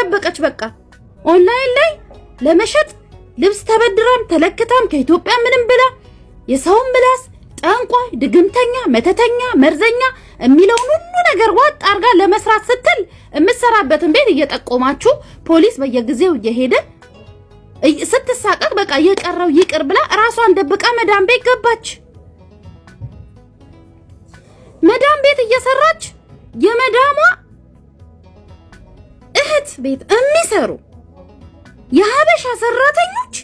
ተደበቀች። በቃ ኦንላይን ላይ ለመሸጥ ልብስ ተበድራም ተለክታም ከኢትዮጵያ ምንም ብላ የሰውን ምላስ ጠንቋይ፣ ድግምተኛ፣ መተተኛ፣ መርዘኛ የሚለውን ሁሉ ነገር ዋጥ አርጋ ለመስራት ስትል የምትሰራበትን ቤት እየጠቆማችሁ ፖሊስ በየጊዜው እየሄደ ስትሳቀቅ በቃ የቀረው ይቅር ብላ ራሷን ደብቃ መዳም ቤት ገባች። መዳም ቤት እየሰራች የመዳሟ እህት ቤት የሚሰሩ የሀበሻ ሰራተኞች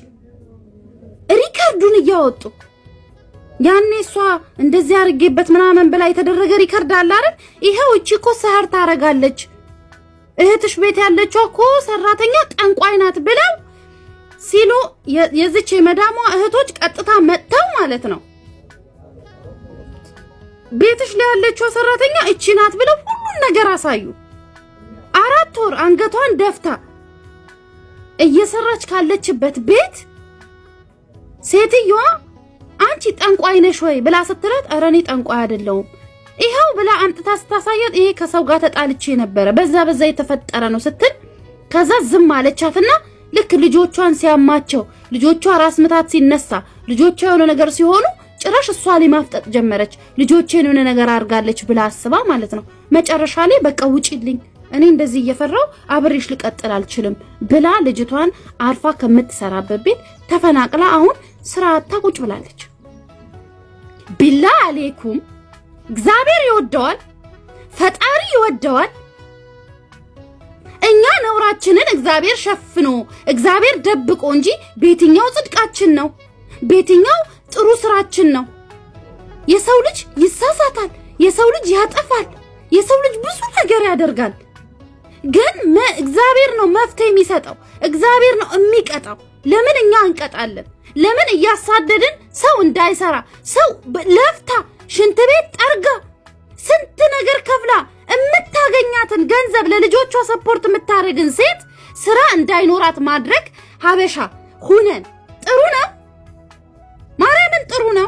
record ኡን እያወጡ ያኔ እሷ እንደዚህ አድርጌበት ምናምን ብላ የተደረገ record አለ አይደል? ይኸው እቺ እኮ سحر ታረጋለች፣ እህትሽ ቤት ያለችው እኮ ሰራተኛ ጠንቋይ ናት ብለው ሲሉ የዚች የመዳሟ እህቶች ቀጥታ መጥተው ማለት ነው ቤትሽ ላይ ያለችው ሰራተኛ እቺ ናት ብለው ሁሉን ነገር አሳዩ። 4 ወር አንገቷን ደፍታ እየሰራች ካለችበት ቤት ሴትዮዋ አንቺ ጠንቋይ ነሽ ወይ ብላ ስትላት፣ ኧረ እኔ ጠንቋይ አይደለሁም ይኸው ብላ አምጥታ ስታሳያት፣ ይሄ ከሰው ጋር ተጣልቼ ነበረ በዛ በዛ የተፈጠረ ነው ስትል፣ ከዛ ዝም አለቻትና ልክ ልጆቿን ሲያማቸው፣ ልጆቿ ራስ ምታት ሲነሳ፣ ልጆቿ የሆነ ነገር ሲሆኑ ጭራሽ እሷ ላይ ማፍጠጥ ጀመረች። ልጆቼን የሆነ ነገር አድርጋለች ብላ አስባ ማለት ነው። መጨረሻ ላይ በቃ ውጪልኝ፣ እኔ እንደዚህ እየፈራው አብሬሽ ልቀጥል አልችልም ብላ ልጅቷን አርፋ ከምትሰራበት ቤት ተፈናቅላ አሁን ስራ አጥታ ቁጭ ብላለች። بالله عليكم እግዚአብሔር ይወደዋል፣ ፈጣሪ ይወደዋል። እኛ ነውራችንን እግዚአብሔር ሸፍኖ እግዚአብሔር ደብቆ እንጂ በየትኛው ጽድቃችን ነው? በየትኛው ጥሩ ስራችን ነው? የሰው ልጅ ይሳሳታል። የሰው ልጅ ያጠፋል። የሰው ልጅ ብዙ ነገር ያደርጋል። ግን እግዚአብሔር ነው መፍትሄ የሚሰጠው። እግዚአብሔር ነው የሚቀጣው። ለምን እኛ እንቀጣለን? ለምን እያሳደድን ሰው እንዳይሰራ፣ ሰው ለፍታ ሽንት ቤት ጠርጋ ስንት ነገር ከፍላ የምታገኛትን ገንዘብ ለልጆቿ support የምታደርግን ሴት ስራ እንዳይኖራት ማድረግ ሀበሻ ሁነን ጥሩ ነው? ማርያምን ጥሩ ነው?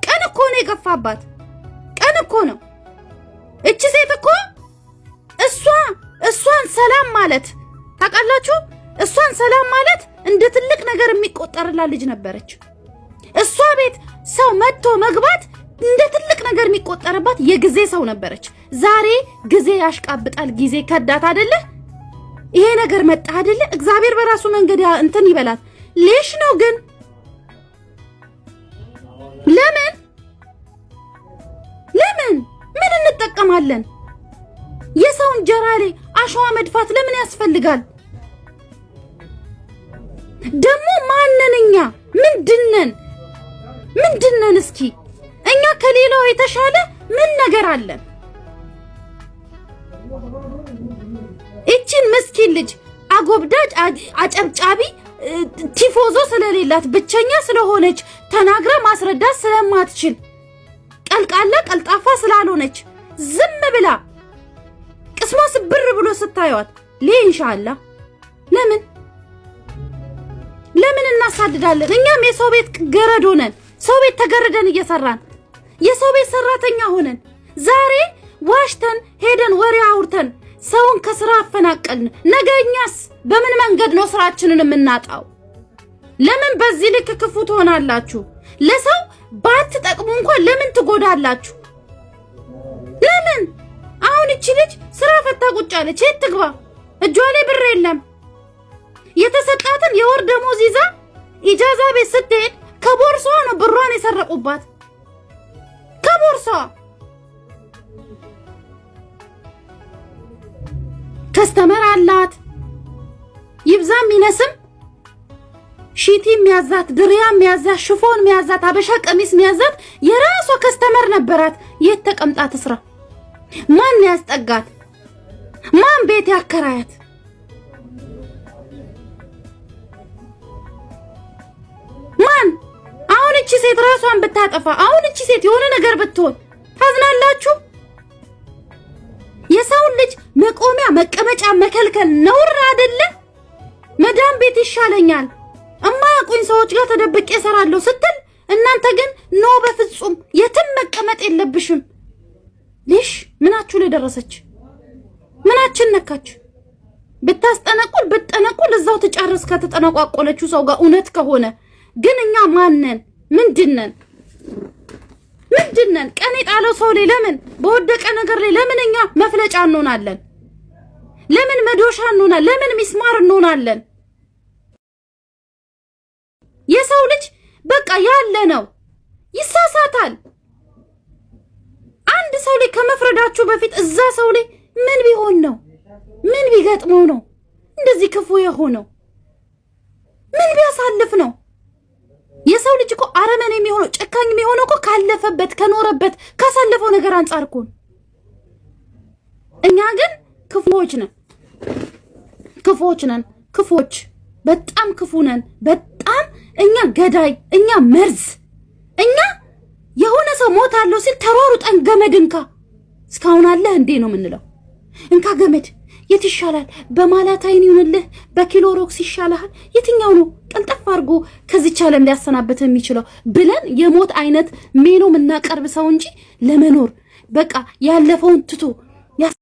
ቀን እኮ ነው የገፋባት። ቀን እኮ ነው። እቺ ሴት እኮ እሷን ሰላም ማለት ታውቃላችሁ፣ እሷን ሰላም ማለት እንደ ትልቅ ነገር የሚቆጠርላት ልጅ ነበረች። እሷ ቤት ሰው መጥቶ መግባት እንደ ትልቅ ነገር የሚቆጠርባት የጊዜ ሰው ነበረች። ዛሬ ጊዜ ያሽቃብጣል። ጊዜ ከዳት አደለ? ይሄ ነገር መጣ አደለ? እግዚአብሔር በራሱ መንገድ እንትን ይበላት። ليش ነው ግን ለምን ለምን ምን እንጠቀማለን? የሰው እንጀራ ላይ አሸዋ መድፋት ለምን ያስፈልጋል? ደግሞ ማነን እኛ? ምንድነን? ምንድነን? እስኪ እኛ ከሌላው የተሻለ ምን ነገር አለን? እቺን ምስኪን ልጅ አጎብዳጅ አጨብጫቢ ቲፎዞ ስለሌላት፣ ብቸኛ ስለሆነች፣ ተናግራ ማስረዳት ስለማትችል፣ ቀልቃላ ቀልጣፋ ስላልሆነች ዝም ብላ ቅስሟ ስብር ብሎ ስታዩት ليه إن شاء الله ለምን ለምን እናሳድዳለን? እኛም የሰው ቤት ገረድ ሆነን፣ ሰው ቤት ተገርደን እየሰራን፣ የሰው ቤት ሰራተኛ ሆነን ዛሬ ዋሽተን ሄደን ወሬ አውርተን ሰውን ከስራ አፈናቀልን። ነገ እኛስ በምን መንገድ ነው ስራችንን የምናጣው? ለምን በዚህ ልክ ክፉ ትሆናላችሁ? ለሰው ባትጠቅሙ እንኳን ለምን ትጎዳላችሁ? ለምን አሁን እቺ ልጅ ስራ ፈታ ቁጭ አለች። የት ትግባ? እጇ ላይ ብር የለም። የተሰጣትን የወር ደሞዝ ይዛ إجازة ቤት ስትሄድ ከቦርሳዋ ነው ብሯን የሰረቁባት። ከቦርሳዋ። Customer አላት። ይብዛም ይነስም ሺቲ የሚያዛት፣ ድሪያ የሚያዛት፣ ሽፎን የሚያዛት፣ አበሻ ቀሚስ የሚያዛት የራሷ customer ነበራት። የት ተቀምጣ ትስራ? ማን ያስጠጋት? ማን ቤት ያከራያት? ማን? አሁን እቺ ሴት ራሷን ብታጠፋ፣ አሁን እቺ ሴት የሆነ ነገር ብትሆን ታዝናላችሁ? የሰውን ልጅ መቆሚያ መቀመጫ መከልከል ነውር አይደለ? መዳም ቤት ይሻለኛል፣ እማያውቁኝ ሰዎች ጋር ተደብቄ እሰራለሁ ስትል እናንተ ግን no፣ በፍጹም የትም መቀመጥ የለብሽም። ليش ምናችሁ ላይ ደረሰች? ምናችን ነካች? ብታስጠነቁል ብትጠነቁል እዛው ትጨርስ ከተጠነቋቆለችው ሰው ጋር እውነት ከሆነ ግን እኛ ማነን? ምንድነን? ምንድነን? ቀን የጣለው ሰው ላይ ለምን በወደቀ ነገር ላይ ለምን እኛ መፍለጫ እንሆናለን? ለምን መዶሻ እንሆናለን? ለምን ሚስማር እንሆናለን? የሰው ልጅ በቃ ያለ ነው፣ ይሳሳታል። አንድ ሰው ላይ ከመፍረዳችሁ በፊት እዛ ሰው ላይ ምን ቢሆን ነው፣ ምን ቢገጥመው ነው እንደዚህ ክፉ የሆነው? ምን ቢያሳልፍ ነው? የሰው ልጅ እኮ አረመኔ የሚሆነው ጨካኝ የሚሆነው እኮ ካለፈበት፣ ከኖረበት፣ ካሳለፈው ነገር አንጻር እኮ ነው። እኛ ግን ክፉዎች ነን፣ ክፉዎች ነን፣ ክፉዎች፣ በጣም ክፉ ነን። በጣም እኛ ገዳይ፣ እኛ መርዝ፣ እኛ የሆነ ሰው ሞት አለው ሲል ተሯሩጠን ገመድ እንካ እስካሁን አለህ እንዴ ነው የምንለው። እንካ ገመድ የት ይሻላል? በማላታይን ይሁንልህ በኪሎሮክስ ይሻልሃል? የትኛው ነው ቀልጠፍ አድርጎ ከዚች ዓለም ሊያሰናበት የሚችለው ብለን የሞት አይነት ሜኖ የምናቀርብ ሰው እንጂ ለመኖር በቃ ያለፈውን ትቶ